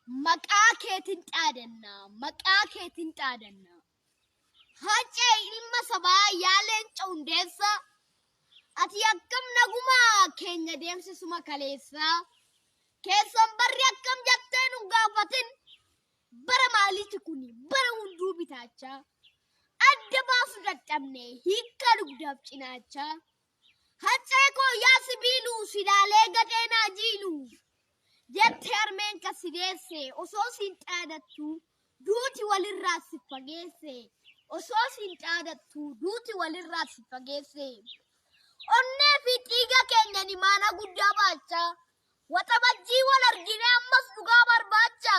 Maqaa keetin dhaadanna, maqaa keetin dhaadanna. Hacee ilma sabaa yaa leenca hundeessa, ati akkam nagumaa keenya deemsisuma kaleessa. Keessan barri akkam jettee nun gaafatin, bara maaliiti kuni bara hunduu bitaachaa. Adda baasu dadhabne hiikkaa dugdaaf cinaachaa. Haccee koo yaa sibiiluu silaalee gadhee naa jiilu. Jette harmeen kan si deesse osoo siin dhaadattu duuti walirraa si fageesse. Osoo siin dhaadattu duuti walirraa si fageesse. Onnee fi dhiiga keenyan imaanaa guddaa baachaa. Waxabajjii wal argine ammas dhugaa barbaacha.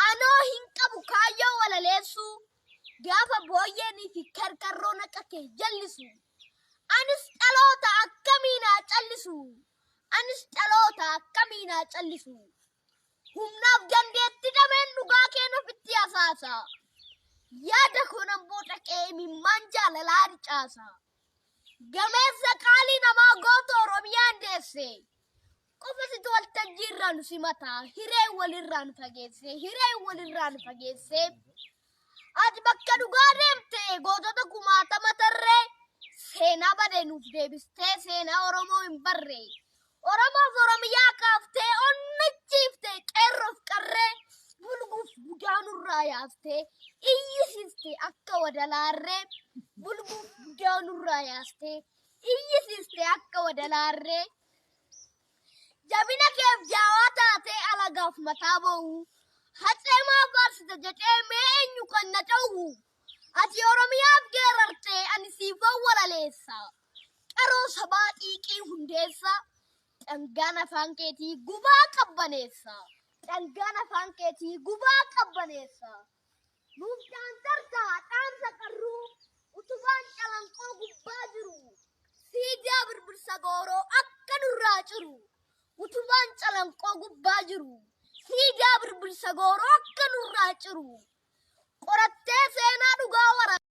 Anoo hin qabu kaayyoo walaleessuu. Gaafa booyyeenii fi karkarroon akka kee jallisu. Anis dhaloota akkamii naa callisu. Anis dhaloota akkamii naa callisu. Humnaaf dandeetti dhabeen dhugaa keen ofitti hasaasa. Yaada koo nan booxaqee imimmaan jaalalaa harcaasa. Gameessa qaalii namaa goota Oromiyaan deesse. Qofa situ waltajjii irraa nu simata. Hireen walirraa nu fageesse. Hireen walirraa nu fageesse. Ati bakka dhugaa deemte gootota kumaatama tarree seenaa badee nuuf deebistee seenaa Oromoo hin barre. Oromoof Oromiyaa kaaftee onnachiifte qeerroof qarree bulguuf budaa nurraa yaaftee iyyisiiste akka wadalaarree bulguuf budaa nurraa yaaftee iyyisiiste akka wadalaarree. Jabina keef jaawaa taatee alagaaf mataa boo'u. Hacee maa faarsita jedhee mee eenyu kan na dhowwu. Ati Oromiyaaf geerartee ani siifan walaleessa. Qaroo sabaa xiiqii hundeessa. Dhangaan afaan keetii gubaa qabbaneessa. Dhangaan afaan keetii gubaa qabbaneessa. Nuuf dhaamtarta dhaamsa qarruu utubaan calanqoo gubbaa jiru. Siidaa birbirsa gooroo akka nurraa ciru. Utubaan calanqoo gubbaa jiru. Siidaa birbirsa gooroo akka nurraa ciru. Qorattee seenaa dhugaa wara.